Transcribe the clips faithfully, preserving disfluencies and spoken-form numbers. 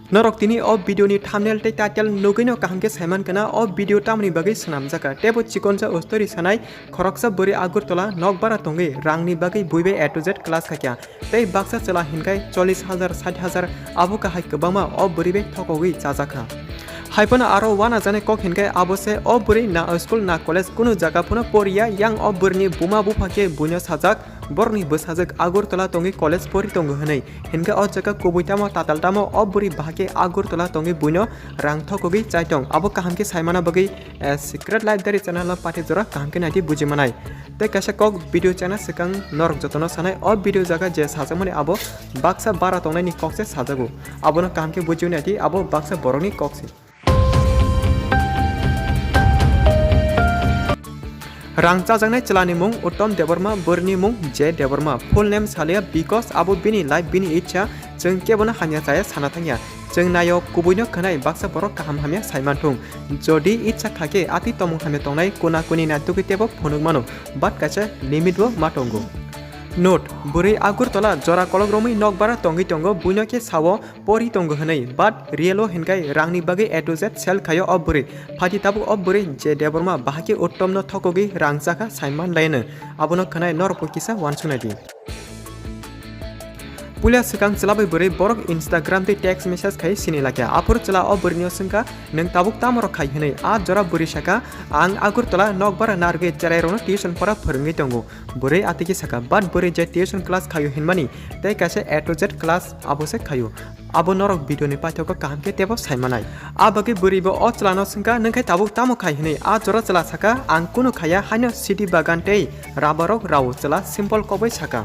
Norok tini o video ni thumbnail tei title nugwino kaham khe saiman kana o video tamoni bagwi swnamjak kha. Tebo chikonsa story sanai khoroksa bwrwi Agartala nokbara tongwi rangni bagwi bui bai A to Z class khaikha. Tei baksa chwla hinkhai chollish hajar, sait hajar abo kahai kwbangma o bwrwi bai thokogwi chajakha. Haiphano aro uanajaknai kok hinkhai abo se o bwrwi na school na college kunu jaga phano poriya, yang o bwrwini buma bupha khe buino sajak, borokni bwsajwk Agartala tongwi college pori tongo hwnwi. Hinkhe o jaga kubui tamo tatal tamo o bwrwi bahai khe Agartala tongwi buino rang thokogwi chai tong. Abo kaham khe saimana bagwi, eh, Secret Life Diary channel o pathai jora kaham khe naidi buji manai. Tei kaisa kok video chana swkang norok jotono sanai o video jaga je sajakmani abo baksa bara tongnaini kok se sajago. Abono kaham khe bujiwi naidi abo baksa borokni kok se. Rang chajaknai chwlani mung Uttom Debbarma, bwrwini mung J Debbarma. Full name saliya because abo bini life, bini ichha, chwng kebono hamya chaya sana thangya. Chwng nayo kubuino khwnai baksa borok kaham hamya saimanthung. Jodi ichha khakhe atwi tomung hamya tongnai kuna kuni naitugwi tebo phunuk mano, but kaisa limit bo ma tongo. Note, bwrwi Agartala jora kolok romwi nokbara tongwi tongo, buino khe sao pori tongo hwnwi, but real o hinkhai rangni bagwi A to Z sell khaio o bwrwi. Phaidi tabuk o bwrwi J Debbarma bahai khe Uttomno thokogwi rang chakha saiman laino. Abono khwnai norokbo kisa uansuknai di. Puila swkang chwla bai bwrwi borok Instagram tei text message khai sini lakha. Aphuru chwla o bwrwino swngkha, "Nwng tabuk tamo rok khai?" hwnwi. A jora bwrwi sakha, "Ang Agartala nokbara narwgwi cherairokno tuition pora phwrwngwi tongo." Bwrwi atiki sakha, but bwrwi je tuition class khaio hinmani, tei kaisa A to Z class abo se khaio. Abo norok video ni paithago kaham khe tebo saimanai. A bagwi bwrwi bo o chwlano swngkha, "Nwng khe tabuk tamo khai?" hwnwi. A jora chwla sakha, "Ang kunu khaiya, haino sidi bagan tei rubber rok rao." Chwla simple kok bai sakha.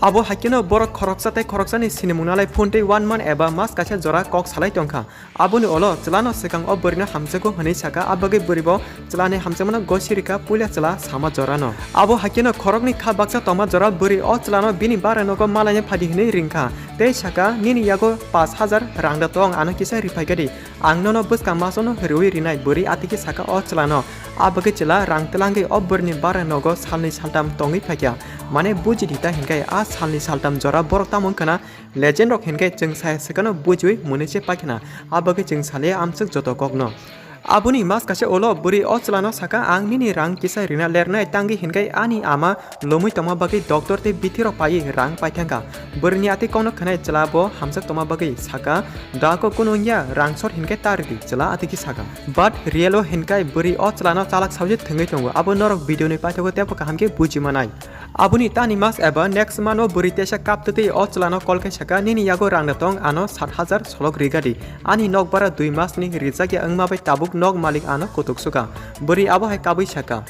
Abo haikheno borok khoroksa tei khoroksani sinimung nalai phone tei one month eba mas kaisa jora kok salai tongkha. Aboni ulo chwlano swkang o bwrwino hamjakgo hwnwi sakha, a bagwi bwrwi bo chwlani hamjakmano gosi rikha puila chwla sama jorano. Abo haikheno khoroknwi kha baksa tongma jora bwrwi o chwlano bini bara nogo malaina phadi hwnwi ringkha tei sakha, "Nini yago pash hajar rang da tong, ano kisa riphai kadi, ang nono bwskang masono rwi rinai." Bwrwi atiki sakha o chwlano, a bagwi chwla rang twlangwi o bwrwini bara nogo salnwi saltam tongwi phaikha. Mane buji di ta hinkhai a salnwi saltam jora borok tamo wngkhana? Legend rok hinkhai chwng saya swkano bujiwi mwnwi se paikhana, a bagwi chwng saliya amswk joto kokno. Aboni mas kaisa ulo bwrwi o chwlano sakha, "Ang nini rang kisa rina lernai, tangwi hinkhai ani ama lomwi tongma bagwi doctor tei bithi rok paiwi rang paithangkha." Bwrwini atwi kokno khwnai chwla bo hamjak tongma bagwi sakha, "Da ko kunu wngya, rang sor hinkhai ta rwdi," chwla atiki sakha. But real o hinkhai bwrwi o chwlano chalak sawi thwngwi tongo, abo norok video ni paithago teibo kaham khe buji manai. Aboni tani mas eba next month o bwrwi teisa kaptwtwi o chwlano call khai sakha, "Nini yago rang da tong, ano sat hajar solok rigadi. Ani nok bara dui mas ni rijak ya wngma bai tabuk nok malik ano kutuk sukha." Bwrwi abo hai kabui sakha.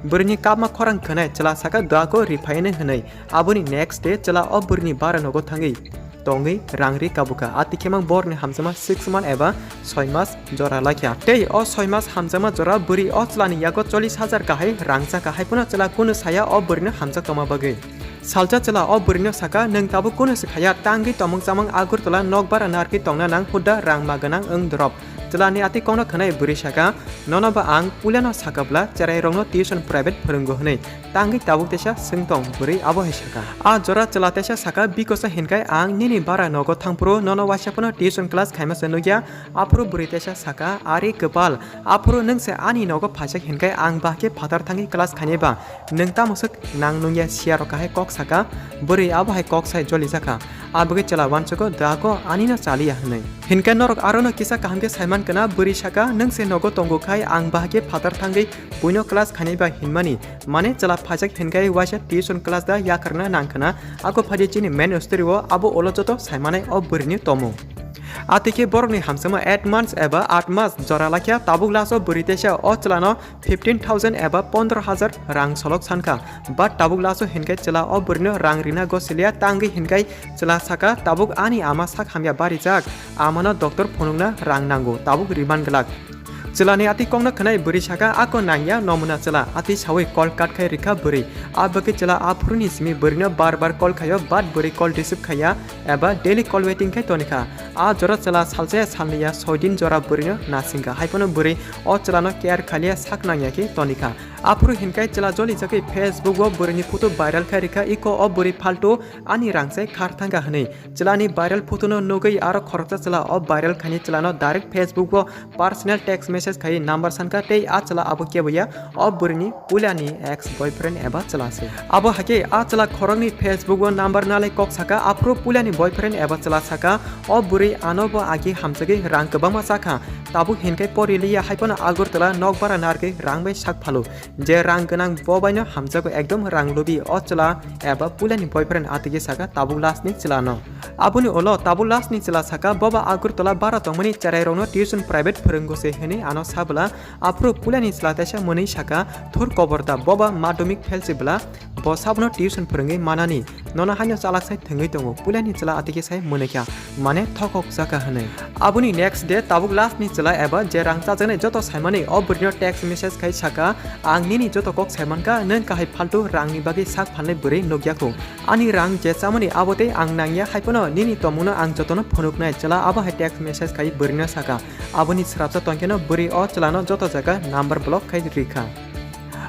Bwrwini kapma khorang khwnai chwla sakha, "Dua ko riphai nai," hwnwi. Aboni next day chwla o bwrwini bara nogo thangwi tongwi rang ri kabukha. Ati khemang borni hamjakma six month eba soi mas jora laikha. Tei o soi mas hamjakma jora bwrwi o chwlani yago chollish hajar kahai rang chakha, hai phano chwla kunu saya o bwrwino hamjak tongma bagwi. Salsa chwla o bwrwino sakha, "Nwng tabuk kunu se khaya, tangwi tomung chamung Agartala nok bara narwgwi tongna nang, hudda rang ma gwnang wng dorop." Chwlani ati kokno khwnai bwrwi sakha, "Nono ba ang puilano sakha bwla cherai rokno tuition private phwrwngo," hwnwi. Tangwi tabuk teisa swng tong bwrwi abo hai sakha. A jora chwla teisa sakha, "Bikosa hinkhai ang nini bara nogo thangphuru nono waisa phano tuition class khaima se nukya." Aphuru bwrwi teisa sakha, "Are kwpal, aphuru nwng se ani nogo phaijak hinkhai ang bahai khe phatar thangwi class khainai ba? Nwng tamo swk nang nungya?" Siya rok kahai kok sakha, bwrwi abo hai kok sai joli jakha. Abagwi chwla uansugo, "Da ko ani no chaliya," hwnwi. Hinkhai norok aro no kisa kaham khe saiman kana, bwrwi sakha, "Nwng se nogo tongo khai ang bahai khe phatar thangwi buino class khainai ba hinmani, mane chwla phaijak hinkhai waisa tuition class da yakarna nang khna, ako phaidi chini main story o, abo ulo joto saimanai o bwrwini tomung." Ati khe borokni hamjakma eight months eba aat mas jora laikha, tabuk last o bwrwi teisa o chwlano fifteen thousand eba pondro hajar rang solok sankha, but tabuk last o hinkhai chwla o bwrwino rang rina gosiliya, tangwi hinkhai chwla sakha, "Tabuk ani ama sak hamya barijak, amano doctor phunukna rang nango, tabuk riman glak." Chwlani ati kokno khwnai bwrwi sakha, "Ako nangya, nomuna chwla," ati sawi call cut khai rikha bwrwi. Abagwi chwla aphuruni simi bwrwino bar bar call khaio, but bwrwi call receive khaiya eba daily call waiting khai tonikha. A jora chwla salsa ya salni ya soi din jora bwrwino nasingkha, hai phano bwrwi o chwlano care khaliya sak nangya khe tonikha. Aphuru hinkai chwla joli jagwi Facebook o bwrwini photo viral khai rikha, iko o bwrwi phaltu ani rang se khar thangkha hwnwi. Chwlani viral photo no nugwi aro khoroksa chwla o viral khaini chwlano direct Facebook o personal text message khai number sankha tei a chwla abo keboya o bwrwini puilani ex boyfriend eba chwla se. Abo hakhe a chwla khoroknwi Facebook o number nalai kok saka, aphuru puilani boyfriend eba chwla saka, o bwrwi ano bo agi hamjagwi rang kwbangma chakha. Tabuk hinkai pori liya haiphano Agartala nokbara nargwi rang bai sak phalu. Je rang gwnang bo baino hamjago ekdom rang lubi o chwla eba puilani boyfriend atigi saka tabuk last ni chwla no. Aboni ulo tabuk last ni chwla saka boba Agartala bara tongmani cherai rokno tuition private phwrwnggo se hwnwi ano sabwla aphuru puilani chwla teisa mwnwi saka thur koborda boba madhyamik fail se bwla bo sabono tuition phwrwngwi manani nono haino chalak sai thwngwi tongo puilani chwla atigi sai mwnwi kha mane thokok jaka hwnwi. Aboni next day tabuk last ni chwla eba je rang chajaknai joto saimani o bwrwino text message khai saka, "Ang nini joto kok saimankha, nwng kahai phaltu rangni bagwi sak phalnai bwrwi nukya kho. Ani rang je chamani abo tei ang nangya, haiphano nini tongmungno ang jotono phunuknai," chwla abo hai text message khai bwrwino saka. Aboni srapsa tongkheno bwrwi o chwlano joto jaga number block khai rikha.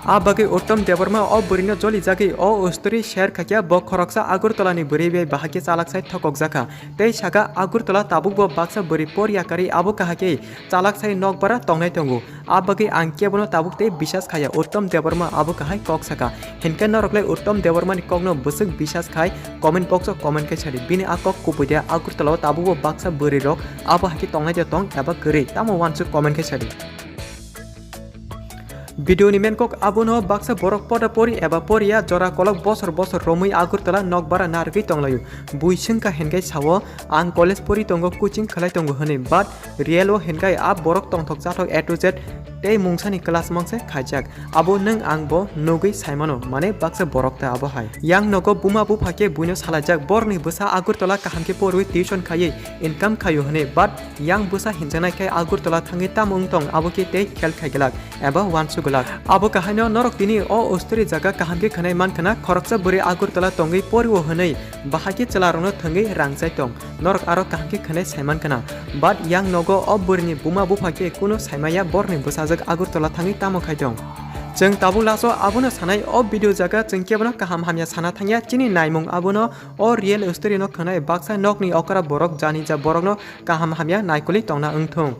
A bagwi Uttam Debbarma o bwrwino joli jagwi o story share khaikha, bo khoroksa Agartala ni bwrwi bai bahai khe chalak sai thokok jakha. Tei saka Agartala tabuk bo baksa bwrwi por yakarwi abo kahai khe chalak sai nokbara tongnai tongo. A bagwi ang kebono tabuk tei bisas khaya Uttam Debbarma abo kahai kok saka. Hinkhe norok le Uttam Debbarma ni kokno bwswk bisas khai comment box o comment khai sadi. Bini a kok kubui de Agartala o tabuk bo baksa bwrwi rok abo hai khe tongnai de tong eba kwrwi tamo uansuk comment khai sadi. Video ni main kok abono baksa borok poda pori eba poriya jora kolok bosor bosor romwi Agartala nokbara nargwi tonglaio. Bui swngkha hinkai sao, "Ang college pori tongo, coaching khlai tongo," hwnwi, but real o hinkai a borok tongthok chathok A to Z tei mungsani class mangse khaijak. Abo nwng ang bo nugwi saimano, mane baksa borok ta abo hai. Yang nogo buma bupha khe buino salaijak, borokni bwsa Agartala kaham khe porwi tuition khaiwi income khaio hwnwi, but yang bwsa hinjaknai khe Agartala thangwi tamo wng tong abo khe tei khel khai glak eba uansuk glak. Abo kahaino norok tini o story jaga kaham khe khwnai man khna, khoroksa bwrwi Agartala tongwi porio hwnwi bahai khe chwla rokno thwngwi rang chai tong. Norok aro kaham khe khwnai saiman khna. But yang nogo o bwrwini buma bupha khe kunu saimaya borni bwsajwk Agartala thangwi tamo khai tong. Chwng tabuk last o abono sanai o video jaga chwng kebono kaham hamya sana thangya chini naimung abono o real story no khwnai baksa nokni okra borok jani ja borokno kaham hamya naikolwi tongna wngthung.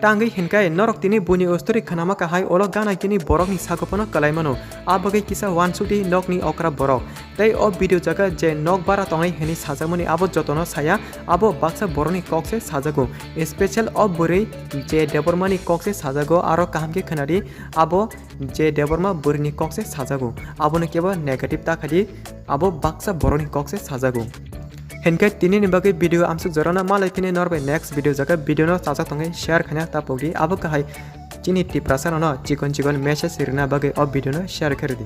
Tangwi hinkai norok tini buini story khwnama kahai ulo gana gini borokni sago phano kwlai mano. A bagwi kisa uansuk di nokni okra borok. Tei o video jaga je nok bara tongnai hwnwi sajakmani abo jotono saya, abo baksa borokni kok se sajago. Special o bwrwi je Debbarmani kok se sajago, aro kaham khe khwnadi abo je Debbarma bwrwini kok se sajago. Abono kebo negative ta khadi, abo baksa borokni kok se sajago. Hinkhe tinini bagwi video amsuk jorano malai phini norbai next video jaga video no chajak tongwi share khaina ta pokdi abo kahai chini Tiprasa no chikon chikon message rina bagwi o video no share khairidi.